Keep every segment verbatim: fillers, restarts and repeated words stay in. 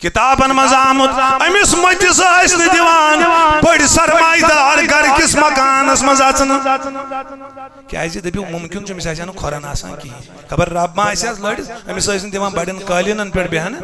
کتابن منٛز آمُت، أمِس مٔتِس ٲسۍ نہٕ دِوان بٔڑۍ سرمایہِ دار گرٕ کِس مکانس منٛز اژنہٕ۔ کیازِ؟ دٔپِو، مُمکِن چھُ أمِس آسہِ ہا نہٕ کھۄرن آسان کِہیٖنۍ۔ خبر رب ما آسہِ ہس لٔڑِتھ، أمِس ٲسۍ نہٕ دِوان بڑٮ۪ن قٲلیٖنن پٮ۪ٹھ بیٚہنہٕ۔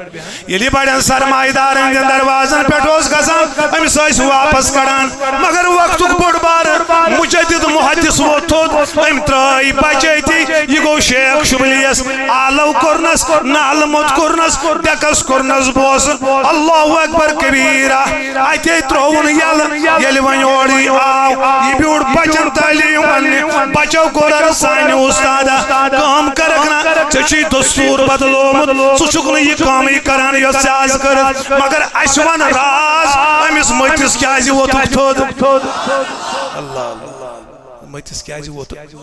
ییٚلہِ یہِ بڑٮ۪ن سرمایہِ دارن ہٕنٛدٮ۪ن دروازن پٮ۪ٹھ اوس گژھان، أمِس ٲسۍ واپس کڑان۔ مگر وقتُک بوٚڑ بارٕ مجدد محدث ووٚتھ تھوٚد، أمۍ ترٛٲے بچٲتی۔ یہِ گوٚو شیخ شبلی یس۔ آلو کوٚرنس، نالہٕ موٚت کوٚرنس، ڈٮ۪کس کوٚرنس بوسہٕ۔ اللہ اکبر کبیرہ۔ اتے ترٛووُن یلہٕ۔ ییٚلہِ وۄنۍ اورٕ یہِ آو، یہِ بیوٗٹھ بچن تعلیٖم وننہِ۔ بچو کوٚر عرض، سانہِ اُستادہ، کٲم کرکھ نا، ژےٚ چھُے دستوٗر بدلومُت، ژٕ چھُکھ نہٕ یہِ کٲمٕے کران یۄس ژےٚ از کٔرٕتھ۔ مگر اسہِ ون راز، أمِس مٔتِس کیازِ ووٚتھُکھ تھوٚد؟ اللہ اللہ، مٔتِس کیازِ ووٚتھُکھ؟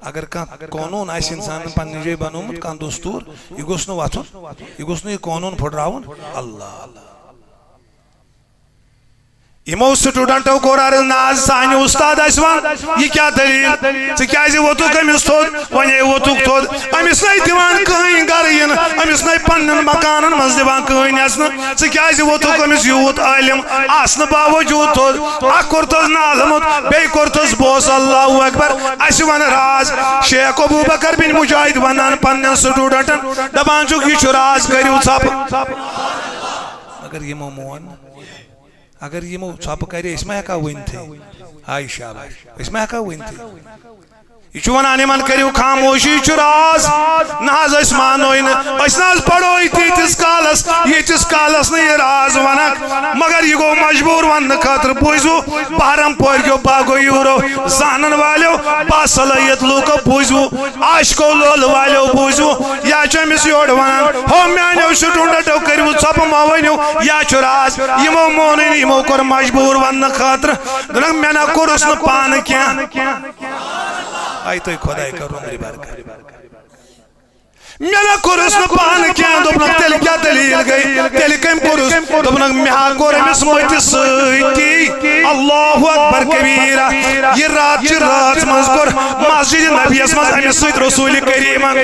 اگر کانٛہہ قونوٗن آسہِ اِنسانن پننہِ جایہِ بنوومُت، کانٛہہ دستوٗر، یہِ گوٚژھ نہٕ وۄتھُن، یہِ گوٚژھ نہٕ یہِ قونوٗن پھٕٹراوُن۔ اللہ اللہ۔ یِمو سٹوڈنٹو کوٚر عرض، نہ حظ، سانہِ اُستاد اَسہِ وَن، یہِ کیٛاہ دٔلیٖل؟ ژٕ کیٛازِ ووٚتُکھ أمِس تھوٚد؟ وۄنۍ ہے ووٚتُکھ تھوٚد۔ أمِس نَے دِوان کٕہٕنۍ گَرٕ یِنہٕ، أمِس نَے پنٛنٮ۪ن مکانَن منٛز دِوان کٕہٕنۍ اَژنہٕ۔ ژٕ کیٛازِ ووٚتُکھ أمِس یوٗت عٲلِم آسنہٕ باوجوٗد تھوٚد؟ اَکھ کوٚرتھَس نالہٕ موٚت، بیٚیہِ کوٚرتھَس بوس، اللہ اکبر۔ اَسہِ وَن راز۔ شیخ ابو بکر بن مجاہد وَنان پنٛنٮ۪ن سٹوڈنٹَن، دَپان چھُکھ، یہِ چھُ راز، کٔرِو ژھۄپہٕ۔ مگر یِمو مون نہٕ۔ اگر یِمو ژھۄپہٕ کرِ، أسۍ ما ہٮ۪کو ؤنتھٕے؟ ہاے شاباش، أسۍ ما ہٮ۪کو ؤنتھٕے؟ یہِ چھُ وَنان یِمن، کٔرِو خاموشی، یہِ چھُ راز۔ نہ حظ، أسۍ مانوے نہٕ، أسۍ نہ حظ پرو یہِ تیٖتِس کالس، ییٖتِس کالس نہٕ یہِ راز ونکھ۔ مگر یہِ گوٚو مجبوٗر وننہٕ خٲطرٕ۔ بوٗزِو، بحرم پورکیو باغو یوٗرو زانن والیو، باصلٲحیت لوٗکو، بوٗزِو، عاشقو لولہٕ والیو، بوٗزِو، یا چھُ أمِس یورٕ ونان، ہو میانیو سٹوڈنٹو، کٔرِو ژھۄپہٕ، مہ ؤنِو، یا چھُ راز۔ یِمو مونُے نہٕ، یِمو کوٚر مجبوٗر وننہٕ خٲطرٕ۔ دوٚپنکھ، مےٚ نہ کوٚرُس نہٕ پانہٕ کینٛہہ۔ آے تُہۍ خۄداے کٔر عمرِ برکت۔ مےٚ نہ کوٚرُس نہٕ پانہٕ کینٛہہ۔ دوٚپنکھ، تیٚلہِ کیٛاہ دٔلیٖل گٔے؟ تیٚلہِ کٔمۍ کوٚرُس؟ دوٚپنکھ، مےٚ ہا کوٚر أمِس مٔتِس سۭتی۔ اللہ اکبر کبیرہ۔ یہِ راتھ چہِ رٲژ منٛز کوٚر مسجد نبیَس منٛز أمِس سۭتۍ رسول کریٖمن۔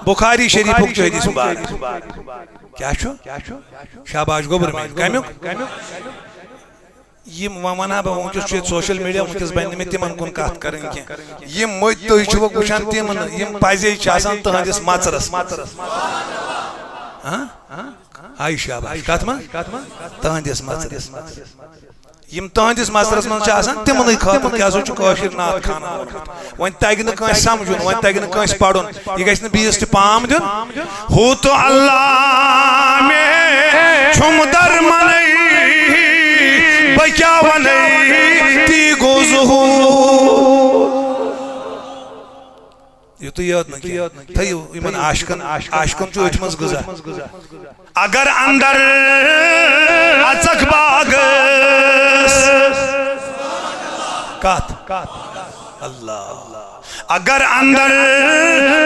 بخاری شریفُک چھُ حدیث مبارک۔ کیٛاہ چھُ؟ شاباش گوٚبُر مےٚ۔ کمیُک؟ یِم وۄنۍ وَنہٕ ہا بہٕ، وٕنکیٚس چھُ ییٚتہِ social media، وٕنکیٚس بَنہِ نہٕ مےٚ تِمَن کُن کَتھ کَرٕنۍ کینٛہہ۔ یِم مٔتۍ تُہۍ چھِوٕ وٕچھان، تِم نہٕ، یِم پَزے چھِ آسان تٕہٕنٛدِس مَژرَس منٛز۔ ہاں؟ ہاے شاباش، کَتھ منٛز؟ تٕہٕنٛدِس مَژرَس منٛز۔ یِم تُہٕنٛدِس مَژرَس منٛز چھِ آسان، تِمنٕے خٲطرٕ تہِ ہسا چھُ کٲشِر نعت خانَن ووٚنمُت۔ وۄنۍ تَگہِ نہٕ کٲنٛسہِ سَمجھُن، وۄنۍ تَگہِ نہٕ کٲنٛسہِ پَرُن، یہِ گژھِ نہٕ بیٚیِس تہِ پام دیُن۔ ہو تو اللہ میں چھُم درمَنٕے، بہٕ کیٛاہ وَنَے تی گوٚو ظہوٗر۔ یُتُے یوت نہٕ کینٛہہ، تھٲیِو یِمَن عاشقَن، عاشقَن چھُ أتھۍ منٛز غذا۔ اگر اندر اژکھ باغس۔ کتھ؟ اللہ۔ اگر اندر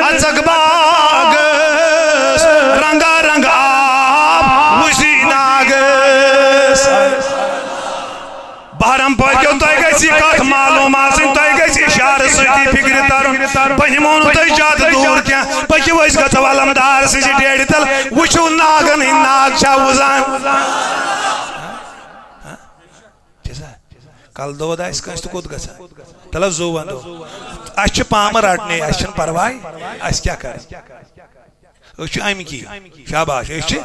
اژکھ باغس، رنگا رنگ آب وُچھی ناگس۔ بحرم پٲکیو، تۄہہِ گژھِ یہِ کتھ معلوم آسٕنۍ، تۄہہِ گژھِ اشارٕ سۭتی فکرِ ترُن۔ بہٕ نِمو نہٕ تۄہہِ زیادٕ دوٗر کینٛہہ، پٔکِو أسۍ گژھو علمدار سٕنٛزِ ڈیڈِ تل، وٕچھِو ناگن ہٕنٛدۍ ناگ چھا وُزان۔ چھِ سا؟ کلہٕ دود آسہِ کٲنٛسہِ تہٕ کوٚت گژھان؟ تلہ زُو ونٛدو۔ اسہِ چھِ پامہٕ رٹنے، اسہِ چھِنہٕ پرواے، اسہِ کیٛاہ کرِ؟ أسۍ چھِ امہِ کی۔ شاباش، أسۍ چھِ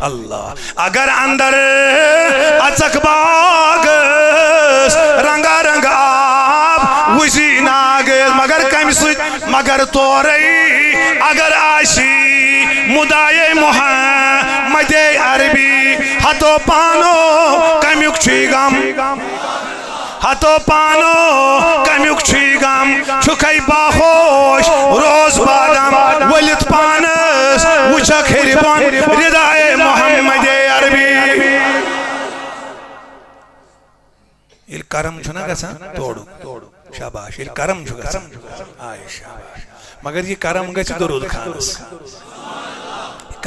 اللہ۔ اگر اندر اژکھ باغس، رنگا رنگ آب وُچھی ناگس، مگر کمہِ سۭتۍ؟ مگر تورے اگر آسی مدعی محمد عربی، ہتو پانو کمیُک چھُے غم؟ ہتو پانو کمیُک چھُے غم؟ چھُکھے باہوش روز بادام ؤلِتھ پانس، وٕچھکھ ہیٚرِ بۄن ردائے محمد عربی۔ ییٚلہِ کرم چھُنہ گژھان تورُک، شاباش، ییٚلہِ کرم چھُ گژھان، آے شاباش۔ مگر یہِ کرم گژھِ درود خانس۔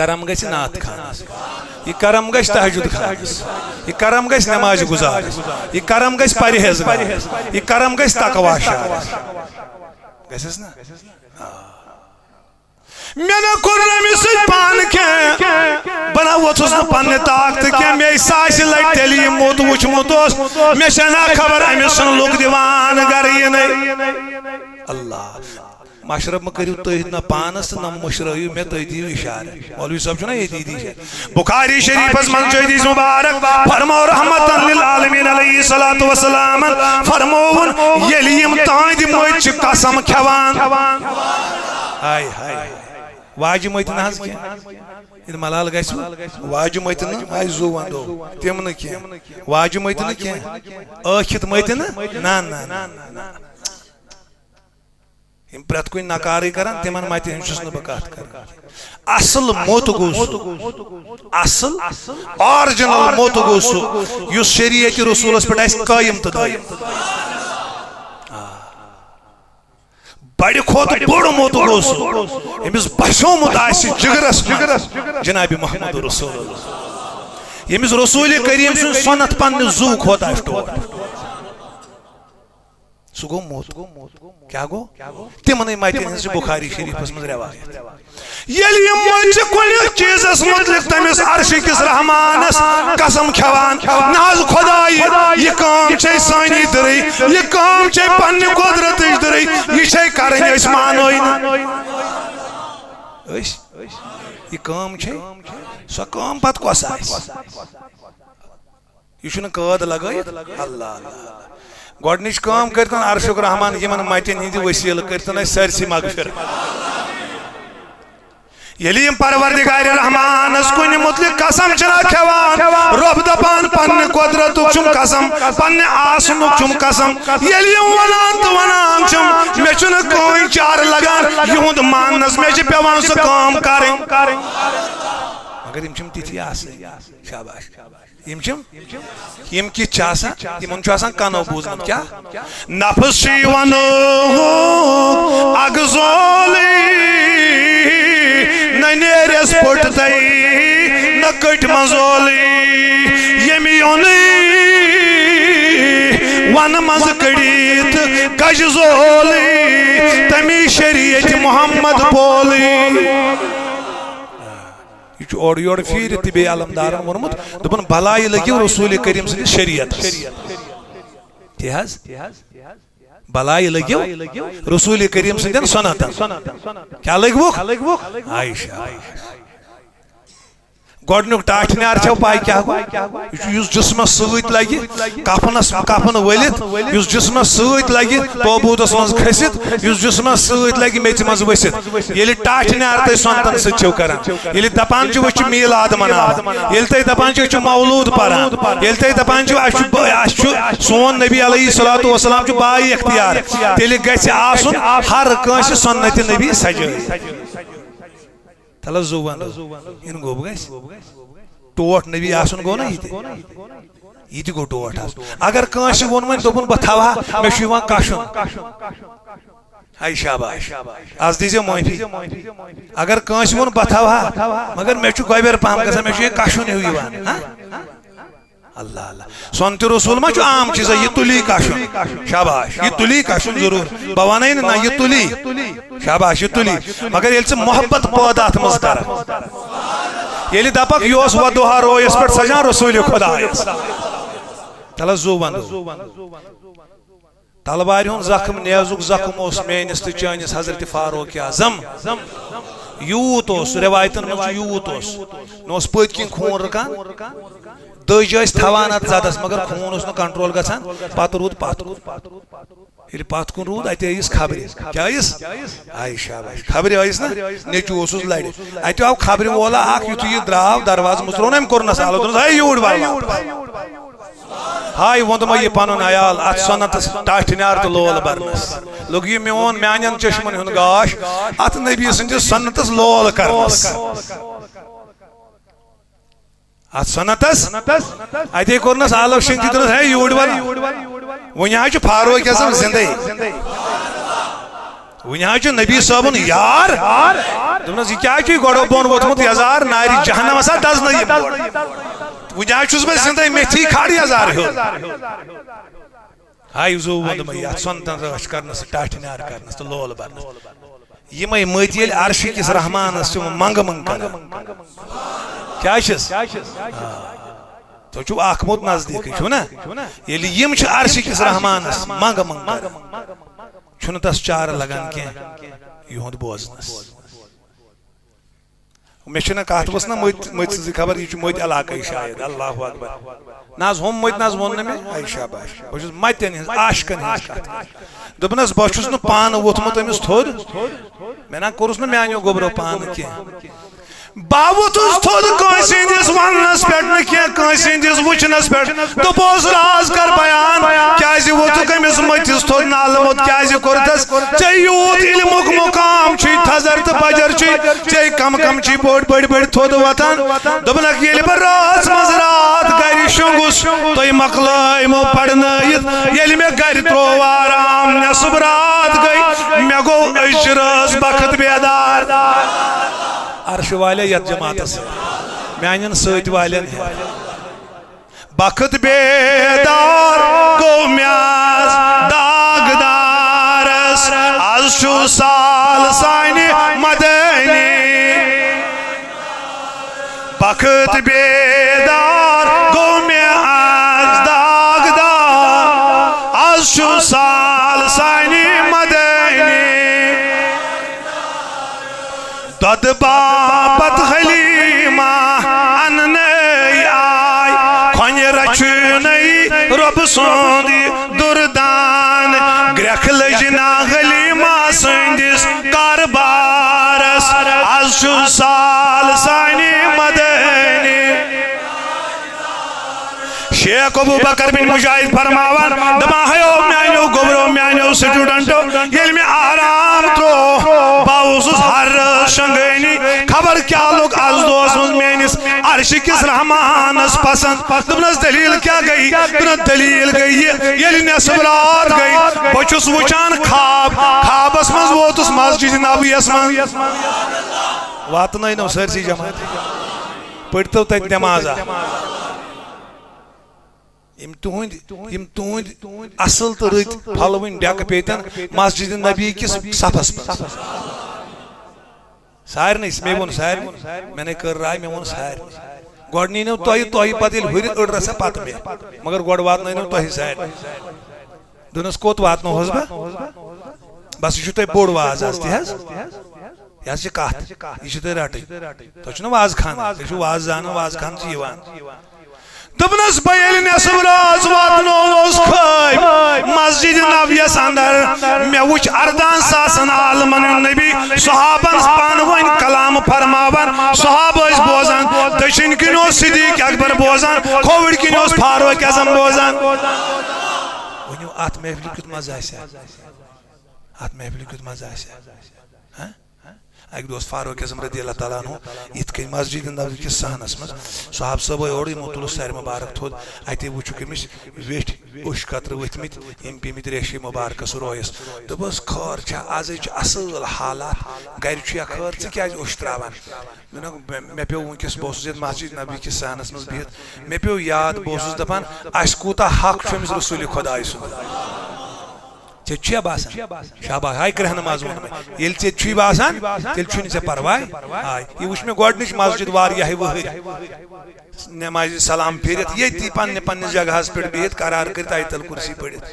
کرم گژھِ نعت خانس، یہِ کرم گژھِ تہجد خانس، یہِ کرم گژھِ نماز گزارس، یہِ کرم گژھِ پرہیزگارس، یہِ کرم گژھِ تقوی شعرس۔ گژھٮ۪س نا؟ مےٚ نہ کوٚر نہٕ أمِس سۭتۍ پانہٕ کینٛہہ، بہٕ نہ ووٚتھُس نہٕ پننہِ طاقتہٕ کینٛہہ، مےٚ ساسہِ لٹہِ تیٚلہِ یہِ موٚت وُچھمُت اوس، مےٚ چھےٚ نہ خبر أمِس چھُنہٕ لُکھ دِوان گرٕ یِنَے۔ اللہ، مشرب مہ کٔرِو تُہۍ نہ پانس تہٕ نہ مٔشرٲیِو مےٚ، تُہۍ دِیِو اِشارٕ۔ مولوی صٲب چھُنہ ییٚتی، ییٚتی اِشارٕ۔ بُخاری شریٖفس منٛز چھُ حدیث مبارک، فرموو رحمتاً للعالمین علیہ الصلوۃ والسلامن، فرمووُن، ییٚلہِ یِم تہنٛدِ مٔتۍ چھِ قسم کھٮ۪وان۔ ہاے ہاے۔ واجہِ مٔتۍ نہ حظ کینٛہہ۔ ییٚلہِ ملال گژھِ، واجہِ مٔتۍ نہٕ، آے زُو وندو، تِم نہٕ کینٛہہ۔ واجہِ مٔتۍ نہٕ کینٛہہ۔ ٲکھِتھ مٔتۍ نہٕ، نہ، نہ، نہ، نہ، نہ۔ یِم پرٛٮ۪تھ کُنہِ نکارٕے کران، تِمن متہِ ہٕنٛز چھُس نہٕ بہٕ کتھ کران۔ اصل موٚت گوٚو سُہ، اصل original موٚت گوٚو سُہ، یُس شریعت رسولس پٮ۪ٹھ آسہِ قٲیِم تہٕ دٲیِم۔ آ۔ بڑِ کھۄتہٕ بوٚڑ موٚت گوٚو سُہ، ییٚمِس بسیومُت آسہِ جگرس منٛز جناب محمد رسول اللہ، ییٚمِس رسول کریم سُنٛد سنت پننہِ زُو کھۄتہٕ آسہِ ٹوٹھ۔ سُہ گوٚو موٚت۔ کیٛاہ گوٚو؟ تِمنٕے متٮ۪ن ہٕنٛز چھِ بخاری شریٖفس منٛز رٮ۪وایت۔ ییٚلہِ یِم مٔنٛزۍ کُنہِ چیٖزس مُتعلق تٔمِس عرشہِ کِس رحمانس قسم کھٮ۪وان، نہ حظ خۄدایہِ، یہِ کٲم چھے سٲنی دٕرٕے، یہِ کٲم چھے پننہِ قۄدرتٕچ دٕرٕے، یہِ چھے کرٕنۍ، أسۍ مانوٕے نہٕ۔ أسۍ، یہِ کٲم چھے، سۄ کٲم پتہٕ کۄس آسہِ؟ یہِ چھُنہٕ قٲد لگٲیِتھ؟ اللہ، اللہ۔ گۄڈٕنِچ کٲم کٔرۍتن عرشُک رحمان یِمن متٮ۪ن ہٕنٛدِ وسیٖلہٕ کٔرۍتن اَسہِ سٲرسٕے مغفرت۔ ییٚلہِ یِم پروردگار رحمانس کُنہِ مُتعلق قسم چھِنہ کھٮ۪وان، رۄب دپان پننہِ قۄدرتُک چھُم قسم، پننہِ آسنُک چھُم قسم، ییٚلہِ یِم ونان تہٕ ونان چھِم، مےٚ چھُنہٕ کٕہٕنۍ چارٕ لگان یِہُنٛد ماننس، مےٚ چھِ پٮ۪وان سۄ کٲم کرٕنۍ۔ مگر یِم چھِم تِتھی آسان۔ شاباش۔ یِم چھِم، یِم کِتھ چھِ آسان؟ یِمن چھُ آسان کنو بوٗزمُت۔ کیٛاہ؟ نفس چھُ یِوان اکھ زولٕے، نہ نیرٮ۪س پوٚٹ تَے، نہ کٔٹۍ منٛز اولٕے۔ ییٚمہِ یوٚنٕے ونہٕ منٛز کٔڑِتھ کجہِ زولٕے، تَمی شریعت محمد پولٕے۔ یہِ چھُ اورٕ یورٕ پھیٖرِتھ تہِ بیٚیہِ علمدارن ووٚنمُت، دوٚپُن، بلاے لٔگِو رسول کریم سٕنٛدِس شریعتس۔ تی حظ، بلاے لٔگِو رسول کریم سٕنٛدٮ۪ن سُنتن۔ کیٛاہ لٔگۍ وُکھ؟ عائشہ۔ گۄڈٕنیُک ٹاٹھۍ نیار چھو پاے کیٛاہ گوٚو؟ یہِ چھُ یُس جسمس سۭتۍ لگہِ، کفنس، کفن ؤلِتھ، یُس جسمس سۭتۍ لگہِ، تابوٗتس منٛز کھٔسِتھ، یُس جسمس سۭتۍ لگہِ، میٚژِ منٛز ؤسِتھ۔ ییٚلہِ ٹاٹھۍ نیار تُہۍ سۄنتن سۭتۍ چھِو کران، ییٚلہِ دپان چھِو أسۍ چھِ میٖلاد مناوان، ییٚلہِ تُہۍ دپان چھِو أسۍ چھِ مولوٗد پران، ییٚلہِ تُہۍ دپان چھِو اَسہِ چھُ، اَسہِ چھُ سون نبی علیہ الصلوۃ والسلام چھُ با اختیار، تیٚلہِ گژھِ آسُن ہر کٲنٛسہِ سنت نبی سجٲوِتھ۔ تلہ زُو ونٛدو۔ یِنہٕ گوٚب گژھِ۔ ٹوٹھ نبی آسُن گوٚو نا یہِ تہِ؟ یہِ تہِ گوٚو ٹوٹھ حظ۔ اگر کٲنٛسہِ ووٚن وۄنۍ، دوٚپُن، "بہٕ تھاوٕ ہا، مےٚ چھُ یِوان کَشُن۔" ہاے شاباش۔ از دیٖزیو معٲفی۔ اگر کٲنٛسہِ ووٚن، "بہٕ تھاوٕ ہا، مگر مےٚ چھُ گۄبٮ۪ر پہم گژھان، مےٚ چھُ یہِ کَشُن ہیوٗ یِوان۔" ہاں؟ اللہ اللہ۔ سۄنتہِ رسول ما چھُ عام چیٖزا، یہِ تُلی کشُن۔ شاباش، یہِ تُلی کشُن ضروٗر۔ بہٕ ونے نہٕ نہ، یہِ تُلی۔ شاباش، یہِ تُلی۔ مگر ییٚلہِ ژٕ محبت پٲدٕ اتھ منٛز کرکھ، ییٚلہِ دپکھ، "یہِ اوس وضحیٰ رویس پٮ۪ٹھ سجان رسول خدایس۔" تلہ زُو ونٛدو۔ تلوارِ ہُنٛد زخم، نیزُک زخم اوس میٲنِس تہٕ چٲنِس حضرت فاروق اعظم۔ یوٗت اوس، رٮ۪وایتن منٛز چھُ یوٗت اوس۔ مےٚ اوس پٔتۍ کِنۍ خوٗن رُکان۔ دٔج ٲسۍ تھاوان اتھ زدس، مگر خوٗن اوس نہٕ کنٹرول گژھان۔ پتہٕ روٗد پتھ کُن۔ ییٚلہِ پتھ کُن روٗد، اتہِ ٲیِس خبرِ۔ کیٛاہ ٲیِس؟ آے شاباش۔ خبرِ ٲیِس نا؟ نیٚچوٗ اوسُس لرِ۔ اتہِ آو خبرِ وولا اکھ، یُتھُے یہِ درٛاو، دروازٕ مُژروو نہٕ أمۍ، کوٚرنس آلو، دوٚپنس، "ہے، یوٗرۍ وَل واپس۔" ہاے ووٚن تِمو یہِ پنُن عیال، اتھ سۄنتس ٹاٹھہِ نیار تہٕ لول برنس۔ لوٚگ یہِ میون، میانٮ۪ن چشمن ہُنٛد گاش، اتھ نبی سٕنٛدِس سۄنتس لول کرنس۔ اتھ سۄنتس اتے کوٚرنس آلو شنگی، دوٚپنس، "ہے، یوٗرۍ وَل۔" وۄنۍ حظ چھُ فاروق اعظم زندے۔ وُنہِ حظ چھُ نبی صٲبُن یار۔ دوٚپنَس، "یہِ کیٛاہ چھُے گۄڈٕ بۄن ووٚتھمُت یَزار؟ نارِ جہنم ہسا دَزنہٕ یِم گۄڈٕ۔ وُنہِ حظ چھُس بہٕ زِندَے، مےٚ تھی کھڑ یَزار ہیوٚر۔" ہاے زو ووٚن دوٚپمَے، یَتھ سۄنتَن رٲچھ کرنَس، ٹاٹھہِ نیار کرنَس تہٕ لول برنَس۔ یِمَے مٔتۍ ییٚلہِ عرشہِ کِس رحمانَس چھِ منٛگہٕ منٛگ کران۔ کیٛاہ چھِس؟ آ۔ تُہۍ چھِو اکھ موت نزدیٖکٕے، چھُو نا؟ ییٚلہِ یِم چھِ عرشہِ کِس رحمانَس منٛگہٕ منٛگ کران، چھُنہٕ تَس چارٕ لگان کینٛہہ یِہُنٛد بوزنَس۔ مےٚ چھِنہٕ کَتھ وٕژھ نہ مٔتۍ، مٔتۍ سٕنٛزٕے خبر، یہِ چھُ مٔتۍ علاقَے شاید۔ اللہ اکبر۔ نہ حظ ہُم مٔتۍ نہ حظ ووٚن نہٕ مےٚ۔ اے شاباش، بہٕ چھُس مَتٮ۪ن ہِنٛز، عاشقَن ہِنٛز کَتھ کران۔ دوٚپنَس، بہٕ چھُس نہٕ پانہٕ ووٚتھمُت أمِس تھوٚد۔ مےٚ نہ کوٚرُس نہٕ میٛانیو گوٚبرو پانہٕ کینٛہہ۔ بہٕ ووٚتھُس تھوٚد کٲنٛسہِ ہٕنٛدِس وننس پٮ۪ٹھ نہٕ کینٛہہ، کٲنٛسہِ ہٕنٛدِس وٕچھنس پٮ۪ٹھ۔ دوٚپُس، راز کر بیان، کیٛازِ ووٚتھُکھ أمِس مٔتِس تھوٚد نالہٕ موٚت؟ کیٛازِ کوٚر تس ژےٚ یوٗت علمُک مقام چھُے؟ تھزر تہٕ بجر چھُے ژےٚ کم کم چھُے بٔڑۍ بٔڑۍ بٔڑۍ تھوٚد وۄتھان۔ دوٚپنکھ، ییٚلہِ بہٕ رٲژ منٛز راتھ گرِ شۄنٛگُس، تُہۍ مۄکلٲیمو پرنٲیِتھ، ییٚلہِ مےٚ گرِ ترٛوو آرام، نٮ۪صٕب راتھ گٔے، مےٚ گوٚو أزچہِ رٲژ بخت بیدار۔ عرشہِ والے یتھ جماعتس سۭتۍ، میانٮ۪ن سۭتۍ والٮ۪ن ہٮ۪تھ۔ بخت بیدار گوٚو مےٚ از داغدارس، از چھُ سال سانہِ مدنی۔ بخت بیدار گوٚو مےٚ از داغدار، از چھُ سال سانہِ مدنی۔ دۄدٕ باپتھ حلیمہ اننے آے، کھۄنہِ رچھنَے رۄبہٕ سُنٛد یہِ دُردان۔ گرٛٮ۪کھ لٔج نہ حلیمہ سٕنٛدِس کاربارس، از چھُ سال سانہِ مدنی۔ شیخ ابو بکر بن مجاہد فرماوان، دپان، ہیو میانیو گوبرو، میانیو سٹوڈنٹو، ییٚلہِ مےٚ آرام ترٛوو، بہٕ اوسُس ہر رٲژ شنگٲنی، خبر کیٛاہ لوٚگ از دۄہس منٛز میٲنِس عرشہِ کِس رحمانس پسند۔ دوٚپنس، دٔلیٖل کیٛاہ گٔیہِ؟ دوٚپنس، دٔلیٖل گٔیہِ یہِ، ییٚلہِ نٮ۪صٕف راتھ گٔیہِ، بہٕ چھُس وٕچھان خواب، خوابس منٛز ووتُس مسجد نبویس منٛز۔ واتنٲینو سٲرسٕے جماعت، پٔرۍتو تتہِ نمازا۔ یِم تُہٕنٛدۍ، یِم تُہٕنٛدۍ اصل تہٕ رٕتۍ پھلوٕنۍ ڈٮ۪کہٕ پیتن مسجد نبی کِس صفس منٛز۔ سارنٕے، مےٚ ووٚن سارنٕے، مےٚ نے کٔر راے، مےٚ ووٚن سارنٕے۔ گۄڈٕ نیٖنو تۄہہِ، تۄہہِ پتہٕ ییٚلہِ ہُرِ أڑ رژھا پتہٕ مےٚ، مگر گۄڈٕ واتنٲینو تۄہہِ سارنٕے۔ دوٚپنس، کوٚت واتنوہوس بہٕ؟ بس، یہِ چھُ تۄہہِ بوٚڑ واز از تہِ حظ۔ یہِ حظ چھِ کتھ، یہِ چھِ تۄہہِ رٹٕنۍ۔ تۄہہِ چھُنہ واز خان، تُہۍ چھِو واز زانان، واز خان چھِ یِوان۔ دوٚپنس، بہٕ ییٚلہِ نٮ۪صٕف رٲژ واتنووُس خٲبۍ مسجد نبویس اندر، مےٚ وُچھ اردہن ساسن عالمن ہُنٛد نبی، صحابن پانہٕ ؤنۍ کلام فرماوان۔ صحابہٕ ٲسۍ بوزان، دٔچھِنۍ کِنۍ اوس صدیق اکبر بوزان، کھووٕرۍ کِنۍ اوس فاروق اعظم بوزان۔ ؤنِو، اتھ محفلہِ کیُتھ مزٕ آسہِ ہا؟ اتھ محفلہِ کیُتھ مزٕ آسہِ ہا؟ ہہ؟ اکہِ دۄہ اوس فاروق اعظم رضی اللہ تعالیٰ عنہ یِتھ کٔنۍ مسجد نبوی کِس صحنس منٛز، صحابہٕ صٲب آے اورٕ، یِمو تُلُس سرِ مبارک تھوٚد، اتے وُچھُکھ أمِس ویٹھۍ اوٚش قطرٕ ؤتھۍ مٕتۍ، یِم پیٚمٕتۍ ریشے مبارکس رویس۔ دوٚپُس، خٲر چھا؟ ازے چھِ اصل حالات، گرِ چھُ یا خٲر، ژٕ کیازِ اوٚش تراوان؟ دوٚپنکھ، مےٚ، مےٚ پیوٚو وٕنکیٚس، بہٕ اوسُس یتھ مسجد نبوی کِس صحنس منٛز بِہِتھ، مےٚ پیوٚو یاد، بہٕ اوسُس دپان، اسہِ کوٗتاہ حق چھُ أمِس رسول خۄدایہِ سُنٛد۔ ژےٚ چھُیا باسان؟ شاباش، ہاے کرٛہنہٕ ماز ووٚن مےٚ۔ ییٚلہِ ژےٚ چھُے باسان، تیٚلہِ چھُنہٕ ژےٚ پرواے۔ ہاے، یہِ وٕچھ مےٚ گۄڈٕنِچ مسجد واریاہہِ وٕہٕرۍ۔ نمازِ سلام پھیٖرِتھ ییٚتی پننہِ پننِس جگہس پٮ۪ٹھ بِہِتھ، قرار کٔرِتھ آیت الکرسی پٔرِتھ۔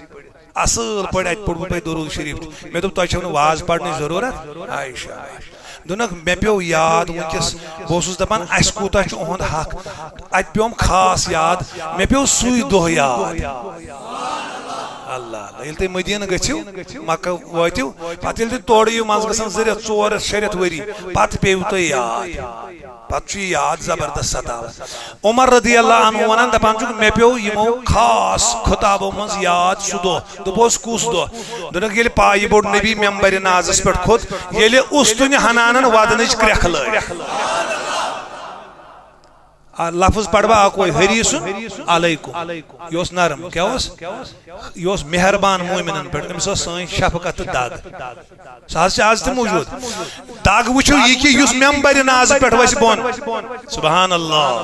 اصٕل پٲٹھۍ اتہِ پوٚرمُت مےٚ درود شریف۔ مےٚ دوٚپ، تۄہہِ چھو نہٕ واز پرنٕچ ضروٗرت؟ ہاے شاباش۔ دوٚپنکھ، مےٚ پیوٚو یاد وٕنکیٚس، بہٕ اوسُس دپان، اسہِ کوٗتاہ چھُ اُہُنٛد حق۔ اتہِ پیوٚم خاص یاد، مےٚ پیوٚو سُے دۄہ یاد۔ اللہ اللہ، ییٚلہِ تُہۍ مدیٖنہٕ گٔژھِو، مکہ وٲتِو، پتہٕ ییٚلہِ تُہۍ تورٕ یِیِو، منٛزٕ گژھن زٕ رٮ۪تھ، ژور رٮ۪تھ، شےٚ رٮ۪تھ، ؤری، پتہٕ پیٚیِو تۄہہِ یاد۔ پتہٕ چھُ یہِ یاد زبردست ستاوان۔ عمر رضی اللہ عنہ ونان، دپان چھُکھ، مےٚ پیوٚو یِمو خاص خطابو منٛز یاد سُہ دۄہ۔ دوٚپُس، کُس دۄہ؟ دوٚپنکھ، ییٚلہِ پایہِ بوٚڑ نبی ممبرِ نازس پٮ۪ٹھ کھوٚت، ییٚلہِ اُستُنہِ حنانن ودنٕچ کرٛٮ۪کھ لٲج۔ آ، لفظ پرٕ بہٕ اکوے، حریص علیکم۔ یہِ اوس نرم، کیٛاہ اوس؟ یہِ اوس مہربان مومنن پٮ۪ٹھ، أمِس ٲس سٲنۍ شفقت تہٕ دگ۔ سُہ حظ چھِ آز تہِ موجود۔ دگ وٕچھِو یہِ کہِ یُس ممبرِ نازٕ پٮ۪ٹھ وَسہِ بۄن، سبحان اللہ،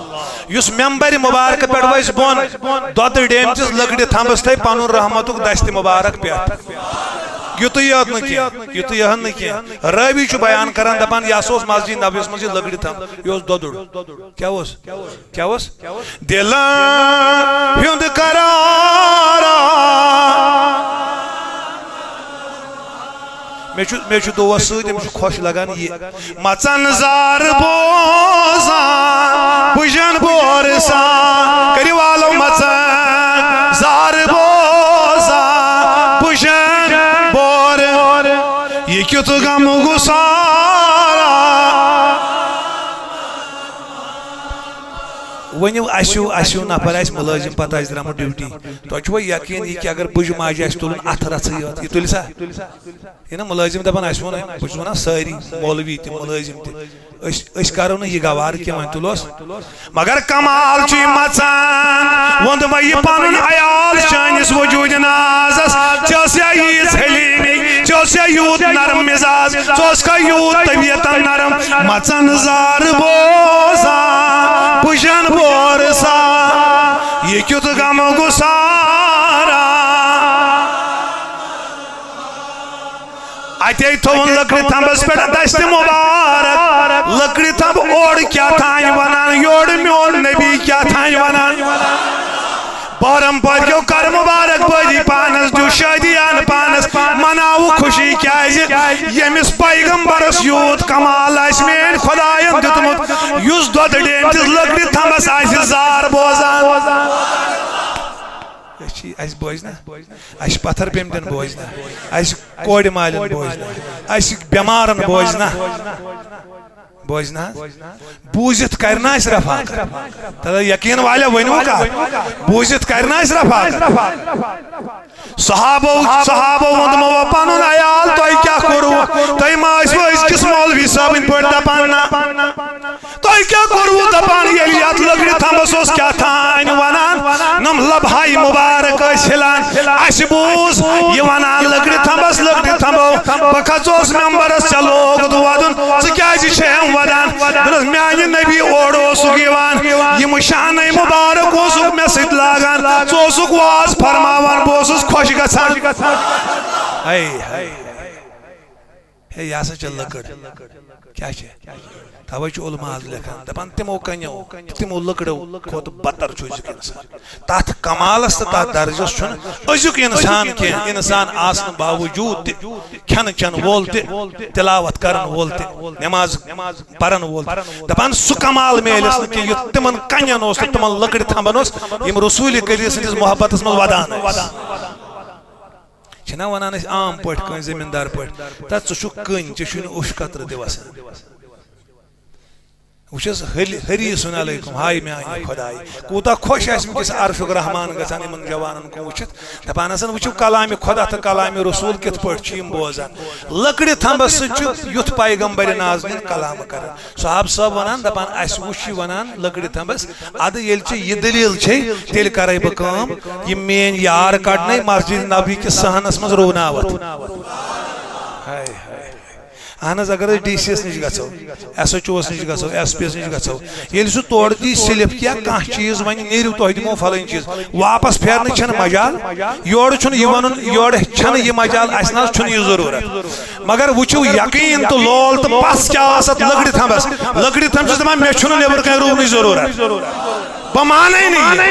یُس ممبرِ مبارکہٕ پٮ۪ٹھ وَسہِ بۄن، دۄدٕ ڈیمتِس لٔکرِ تھمبس تھٲے پنُن رحمتُک دستِ مبارک پٮ۪ٹھ۔ یُتُے یوت نہٕ کینٛہہ، یُتُے یوت نہٕ کینٛہہ۔ رٲوی چھُ بیان کران، دپان، یہِ ہسا اوس مسجد نبویس منٛز یہِ لٔکرِ تھمب، یہِ اوس دۄدُر۔ کیٛاہ اوس؟ کیٛاہ اوس؟ دِلن ہُنٛد قرارا۔ مےٚ چھُ، مےٚ چھُ دوس سۭتۍ، أمِس چھُ خۄش لگان یہِ۔ مژن زار بوزان، بُجن بور سان۔ کٔرِو آلو مژن زار بوزان، بُجن بور۔ یہِ کیُتھ غم گُسارا۔ ؤنِو، اَسہِ ہیوٗ، اَسہِ ہیوٗ نفر آسہِ مُلٲزِم، پتہٕ آسہِ درٛامُت ڈیوٹی۔ تۄہہِ چھُوا یقیٖن، یہِ کہِ اگر بُجہِ ماجہِ آسہِ تُلُن اَتھٕ رَژھٕے یوت، یہِ تُلہِ سا؟ یہِ نا مُلٲزِم دَپان، اَسہِ ووٚن، بہٕ چھُس وَنان سٲری، مولوی تہِ، مُلٲزِم تہِ، أسۍ، أسۍ کَرو نہٕ یہِ گوارٕ کینٛہہ، وۄنۍ تُلوس۔ مگر کمال چھُ یہِ مژان، ووٚن دوٚپمَے، یہِ پَنُن عیال چٲنِس وجوٗدِ نازَس، ژےٚ ٲس یا ییٖژ حلیٖمی، ژےٚ اوس یا یوٗت نرم مزاج، ژٕ اوسکھا یوٗت طبیعتن نرم؟ مژن زار بوزان، بُجن بور سان، یہِ کیُتھ غم گُسارا۔ اتے تھوٚوُن لٔکرِ تھمبس پٮ۪ٹھ دستِ مبارک، لٔکرِ تھمب اورٕ کیٛاہ تام ونان، یورٕ میون نبی کیٛاہ تام ونان۔ بہرم پٲدیو کر مبارک بٲدی پانس، دیو شادیان پانس، مناوو خوشی، کیازِ ییٚمِس پیغمبرس یوٗت کمال آسہِ میٲنۍ خداین دیُتمُت، یُس دۄدٕ ڈیمتِس لٔکرِ تھمبس آسہِ زار بوزان۔ أسۍ چھِ، اَسہِ بوزِ نا، اَسہِ چھِ پتھر پیمتٮ۪ن بوزِ نا، اَسہِ چھِ کورِ مالٮ۪ن بوزِ نا، اَسہِ چھِ بٮ۪مارن بوزِ نا۔ بوزِ نہ حظ؟ بوٗزِتھ کرِ نہ اَسہِ رفاقت؟ تَلہٕ یقیٖن والٮ۪و ؤنِو کَتھ۔ بوٗزِتھ کرِ نہ اَسہِ رفاقت؟ صحابو، صحابو ووٚن تِمو، پنُن عیال تۄہہِ کیٛاہ کوٚروٕ؟ تۄہہِ ما ٲسوٕ أزکِس مولوی صٲبٕنۍ پٲٹھۍ دپان نہ؟ تۄہہِ کیٛاہ کوٚروٕ دپان، ییٚلہِ یتھ لٔکرِ تھمبس اوس کیٛاہ تھانۍ ونان، نم لبہٕ ہاے مبارک ٲسۍ ہلان؟ اَسہِ بوٗز یہِ ونان لٔکرِ تھمبس، لٔکرِ تھمبو، بہٕ کھژوس ممبرس، ژےٚ لوگُت ودُن، ژٕ کیازِ چھے أمۍ ودان؟ دوٚپنس، میانہِ نبی اورٕ اوسُکھ یِوان، یِم شانَے مُبارک اوسُکھ مےٚ سۭتۍ لاگان، ژٕ اوسُکھ واز فرماوان، بہٕ اوسُس خۄش گژھان۔ ہے، ہے، ہے، یہِ ہسا چھےٚ لٔکٕر۔ کیٛاہ چھےٚ؟ توے چھُ علماء حض لیکھان، دپان، تِمو کنیو، تِمو لٔکرو کھۄتہٕ بدتر چھُ أزیُک انسان۔ تتھ کمالس تہٕ تتھ درجس چھُنہٕ أزیُک انسان کینٛہہ۔ انسان آسنہٕ باوجود تہِ، کھٮ۪نہٕ چٮ۪نہٕ وول تہِ، تلاوت کرن وول تہِ، نماز پرن وول تہِ۔ دپان، سُہ کمال میلٮ۪س نہٕ کینٛہہ، یُتھ تِمن کنٮ۪ن اوس تہٕ تِمن لٔکرِ تھمبن اوس، یِم رسول کریم سٕنٛدِس محبتس منٛز ودان ٲسۍ۔ چھِنا ونان أسۍ عام پٲٹھۍ کٲنٛسہِ زٔمیٖندار پٲٹھۍ، "تہ ژٕ چھُکھ کٔنۍ، ژےٚ چھُے نہٕ اوٚش قطرٕ تہِ وسان۔" وٕچھ حظ، حل-، حریٖصُن علیکم، ہاے میانہِ خۄدایہِ، کوٗتاہ خۄش آسہِ وٕنکیٚس عرشُک رحمان گژھان یِمن جوانن کُن وٕچھِتھ، دپان آسان، "وٕچھِو کلامِ خۄدا تہٕ کلامِ رسول کِتھ پٲٹھۍ چھِ یِم بوزان۔" لٔکرِ تھمبس سۭتۍ چھُ یُتھ پیغمبر نازنین کلام کران۔ صحاب صٲب ونان، دپان، "اسہِ وٕچھ یہِ ونان لٔکرِ تھمبس، ادٕ ییٚلہِ ژےٚ یہِ دٔلیٖل چھے، تیٚلہِ کرے بہٕ کٲم، یِم میٲنۍ یار کڑنے مسجد نبوی کِس صحنس منٛز روناوتھ۔" ہاے ہاے۔ اہن حظ، اگر أسۍ ڈی سی یس نِش گژھو، ایس ایچ او وس نِش گژھو، ایس پی یس نِش گژھو، ییٚلہِ سُہ تورٕ دی سلپ یا کانٛہہ چیٖز ونہِ، "نیٖرِو، تۄہہِ دِمو فلٲنۍ چیٖز"، واپس پھیرنٕچ چھنہٕ مجال، یورٕ چھُنہٕ یہِ ونُن، یورٕ چھنہٕ یہِ مجال، اسہِ نہ حظ چھُنہٕ یہِ ضروٗرت۔ مگر وٕچھِو، یقیٖن تہٕ لول تہٕ پژھ کیٛاہ ٲس اتھ لٔکرِ تھمبس۔ لٔکرِ تھمب چھُس دپان، "مےٚ چھُنہٕ نیٚبرٕ کنہِ روٗنٕچ ضروٗرت، بہٕ مانَے نہٕ یہِ۔"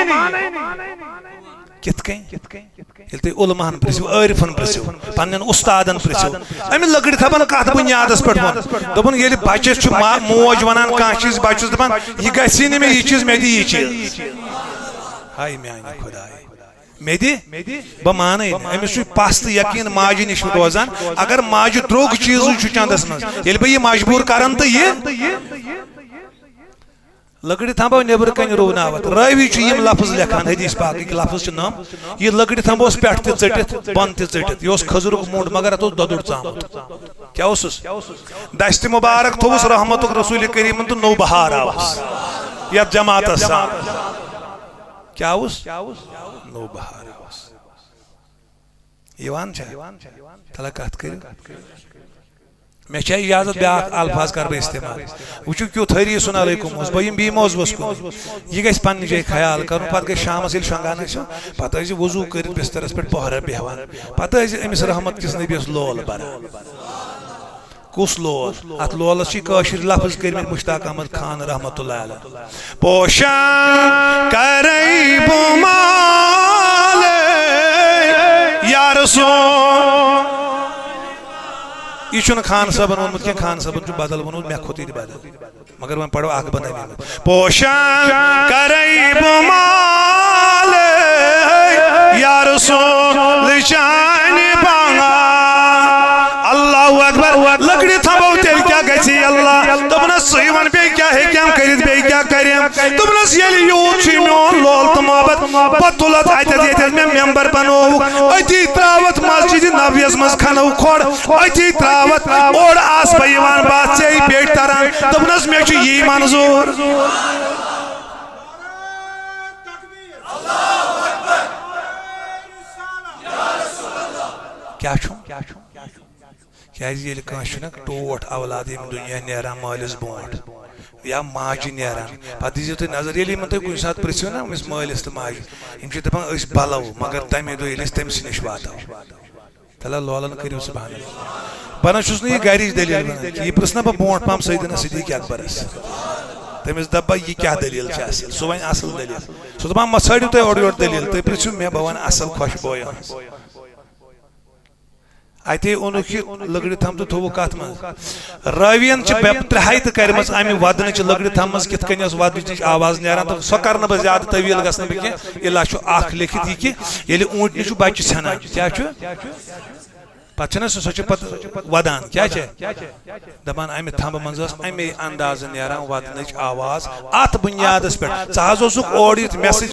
کِتھ کٔنۍ؟ ییٚلہِ تُہۍ علماہن پرژھِو، عٲرفن پرژھِو، پننٮ۪ن اُستادن پرژھِو، أمۍ لٔکرِ تھمبن کتھ بُنیادس پٮ۪ٹھ ووٚن؟ دوٚپُن، ییٚلہِ بچس چھُ ما-، موج ونان کانٛہہ چیٖز، بچس دپان، "یہِ گژھی نہٕ مےٚ، یہِ چیٖز، مےٚ دِ یہِ چیٖز۔" ہاے میانہِ خۄدایہِ۔ مےٚ دِ، بہٕ مانَے نہٕ۔ أمِس چھُ پَژھ تہٕ یقیٖن ماجہِ نِش روزان۔ اگر ماجہِ درٛوگ چیٖزٕے چھُ چَندَس منٛز، ییٚلہِ بہٕ یہِ مجبوٗر کَرَن تہٕ یہِ لٔکرِ تھاوو نیٚبرٕ کَنہِ رُوناوَتھ۔ رٲوی چھُ یِم لفظ لیکھان، حدیث پاکٕکۍ لفظ چھِ نَم، یہِ لٔکرِ تھاووس پٮ۪ٹھ تہِ ژٔٹِتھ، بۄن تہِ ژٔٹِتھ۔ یہِ اوس کھٔزرُک موٚنٛڈ، مگر اَتھ اوس دۄدُر ژامُت۔ کیٛاہ اوسُس؟ دستِ مُبارک تھوٚوُس رحمتُک رسوٗلِ کریٖمَن تہٕ نوٚو بہار آوُس۔ یتھ جماعتس سان۔ کیا اوس؟ نوبہار اوس۔ یوان چھا؟ تلا کتھ کٔرِو۔ مےٚ چھا اجازت بیاکھ الفاظ کرٕ بہٕ استعمال؟ وٕچھِو کیُتھ حریٖصُن علیکم اوس، بہٕ یِم بیٚیہِ موضوعس کُن۔ یہِ گژھِ پننہِ جایہِ خیال کرُن، پتہٕ گژھِ شامس ییٚلہِ شۄنٛگان ٲسِو، پتہٕ ٲسۍ زِ وضوٗ کٔرِتھ بسترس پٮ۪ٹھ پۄہرا بیٚہوان، پتہٕ ٲسۍ زِ أمِس رحمت کِس نبیَس لول بران۔ کُس لول؟ اتھ لولس چھِ کٲشِر لفظ کٔرمٕتۍ مشتاق احمد خان رحمتہ اللہ علیہ۔ پوشن کرے بہٕ مال یا رسول۔ یہِ چھُنہٕ خان صٲبن ووٚنمُت کینٛہہ، خان صٲبن چھُ بدل ووٚنمُت، مےٚ کھوٚت یہِ تہِ بدل۔ مگر وۄنۍ پرو اکھ بنٲوِتھ۔ پوشن کرے بہٕ مال یا رسول چانہِ بنگال۔ اللہ اکبر۔ لکڑِ تھاوو تیٚلہِ کیٛاہ گژھِ اللہ؟ دوٚپنس، ژٕے وَن بیٚیہِ کیٛاہ ہیٚکٮ۪م کٔرِتھ، بیٚیہِ کیٛاہ کَرٮ۪م؟ دوٚپنس، ییٚلہِ یوٗت چھُے میون لول تہٕ محبت، بہٕ تُلتھ اَتٮ۪تھ ییٚتٮ۪تھ مےٚ ممبر بنووُکھ، أتی ترٛاوتھ مسجد نبویَس منٛز کھنو کھۄڑ، أتی ترٛاوتھ اورٕ آس بہٕ یِوان، بہٕ آسہٕ ژےٚ پیٹہِ تران۔ دوٚپنس، مےٚ چھُ یی منظوٗر۔ کیٛاہ چھُ؟ کیٛازِ ییٚلہِ کٲنٛسہِ چھُنہ ٹوٹھ اولاد ییٚمہِ دُنیا نیران مٲلِس برونٛٹھ یا ماجہِ نیران، پتہٕ دیٖزیو تُہۍ نظر، ییٚلہِ یِمن تُہۍ کُنہِ ساتہٕ پرٛژھِو نہ أمِس مٲلِس تہٕ ماجہِ، یِم چھِ دپان، أسۍ بلو، مگر تمے دۄہ ییٚلہِ أسۍ تٔمۍ سٕے نِش واتو۔ تلا لولن کٔرِو سبحان اللہ۔ بہٕ نہ چھُس نہٕ یہِ گرِچ دٔلیٖل ونان کینٛہہ، یہِ پرٛژھٕ نہ بہٕ برونٛٹھ پہم سیدنا صدیق اکبرس۔ تٔمِس دپہٕ بہٕ، یہِ کیٛاہ دٔلیٖل چھِ اصل؟ سُہ ونہِ اصل دٔلیٖل۔ سُہ دپان، مہ ژھٲنٛڈِو تُہۍ اورٕ یورٕ دٔلیٖل، تُہۍ پرٛژھِو مےٚ، بہٕ ونہٕ اصل خۄشبویہِ ہٕنٛز۔ اتے اوٚنُکھ یہِ لٔکرِ تھم تہٕ تھوٚوُکھ کتھ منٛز۔ رٲوین چھِ بے ترٛہاے تہٕ کرِمٕژ امہِ ودنٕچ لٔکرِ تھم منٛز، کِتھ کٔنۍ ٲس ودنٕچ آواز نیران، تہٕ سۄ کرٕ نہٕ بہٕ زیادٕ طویل گژھٕ نہٕ بہٕ کینٛہہ۔ یہِ لچھ چھُ اکھ لیکھِتھ یہِ کہِ ییٚلہِ اوٗنٹنہِ چھُ بچہِ ژھٮ۪نان، کیٛاہ چھُ؟ پتہٕ چھِنہ سُہ، سۄ چھِ پتہٕ ودان، کیٛاہ چھِ؟ دپان، امہِ تھمبہٕ منٛز ٲس امے اندازٕ نیران ودنٕچ آواز۔ اتھ بنیادس پٮ۪ٹھ ژٕ حظ اوسُکھ اورٕ یِتھ مےٚ سۭتۍ